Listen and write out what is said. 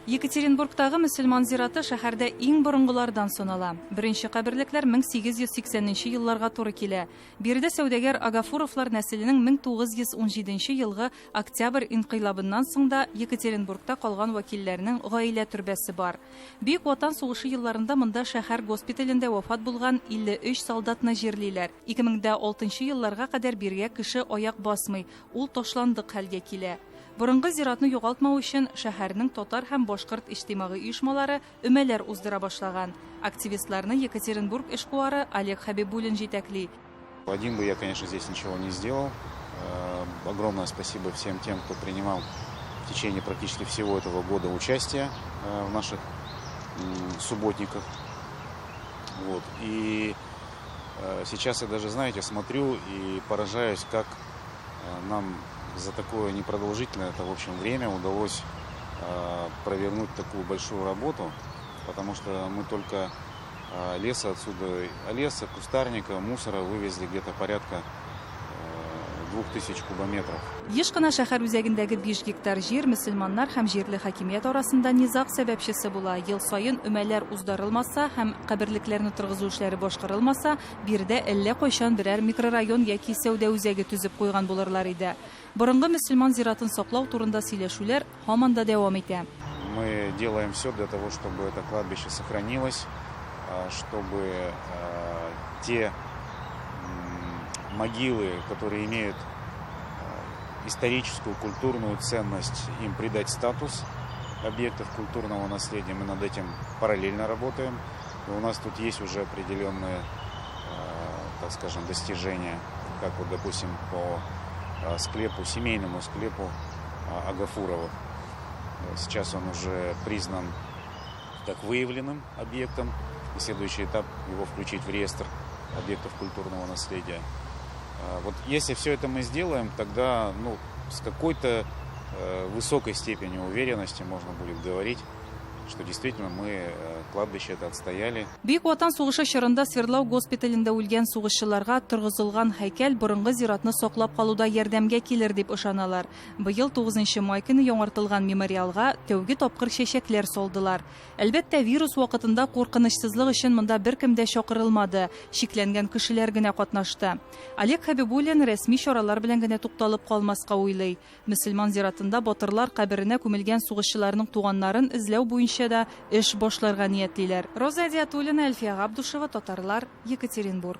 Екатеринбургтагы мөселман зираты шәһәрдә иң борынгылардан санала. Беренче каберлекләр 1880 нче елларга туры килә. Биредә сәүдәгәр Агафуровлар нәселенең 1917 нче елгы Октябрь инкыйлабыннан соң да Екатеринбургта калган вәкилләренең гаилә төрбәсе бар. Бөек Ватан сугышы елларында монда шәһәр госпиталендә вафат булган 53 солдатны җирлиләр. 2006 нчы елларга кадәр бирегә кеше аяк басмый, ул ташландык хәлгә килә. Борынгы зиратны югалтмау өчен шәһәрнең татар һәм башкорт иҗтимагый оешмалары өмәләр уздыра башлаган. Активистларны Екатеринбург эшкуары Олег Хәбибуллин җитәкли. Один бы я, конечно, здесь ничего не сделал. Огромное спасибо всем тем, кто принимал в течение практически всего этого года участие в наших субботниках. Вот. И сейчас я даже, знаете, смотрю и поражаюсь, как нам за такое непродолжительное это, в общем, время удалось провернуть такую большую работу, потому что мы только леса отсюда, леса, кустарника, мусора вывезли где-то порядка 2000 кубометров. Еш кына шәһәр үзәгендәге 5 гектар җир мөселманнар һәм җирле хакимият арасында низаг сәбәпчесе була. Ел саен өмәләр уздырылмаса һәм каберлекләрне торгызу эшләре башкарылмаса, биредә әллә кайчан берәр микрорайон яки сәүдә үзәге төзеп куйган булырлар иде. Борынгы мөселман зиратын саклау турында сөйләшүләр һаман да дәвам итә. Мы делаем все для того, чтобы это кладбище сохранилось, чтобы те могилы, которые имеют историческую, культурную ценность, им придать статус объектов культурного наследия. Мы над этим параллельно работаем. И у нас тут есть уже определенные, так скажем, достижения, как вот, допустим, по склепу, семейному склепу Агафуровых. Сейчас он уже признан как выявленным объектом. И следующий этап его включить в реестр объектов культурного наследия. Вот если все это мы сделаем, тогда, ну, с какой-то высокой степенью уверенности можно будет говорить, что действительно мы кладбище это отстояли. Бөек Ватан сугышы чорында Свердлау госпиталендә үлгән сугышчыларга торгызылган һәйкәл борынгы зиратны саклап калуда ярдәмгә килер дип ышаналар. Быел 9 май көне яңартылган мемориалга тәүге тапкыр чәчәкләр салдылар. Әлбәттә, вирус вакытында куркынычсызлык өчен монда беркем дә чакырылмады, шикләнгән кешеләр генә катнашты. Олег Хәбибуллин рәсми чаралар белән генә тукталып калмаска уйлый. Мөселман зиратында батырлар каберенә күмелгән сугышчыларның туганнарын эзләү буенча да эш башларга ниятлиләр. Роза Әдиатуллина, Әлфия Габдушева, Татарлар, Екатеринбург.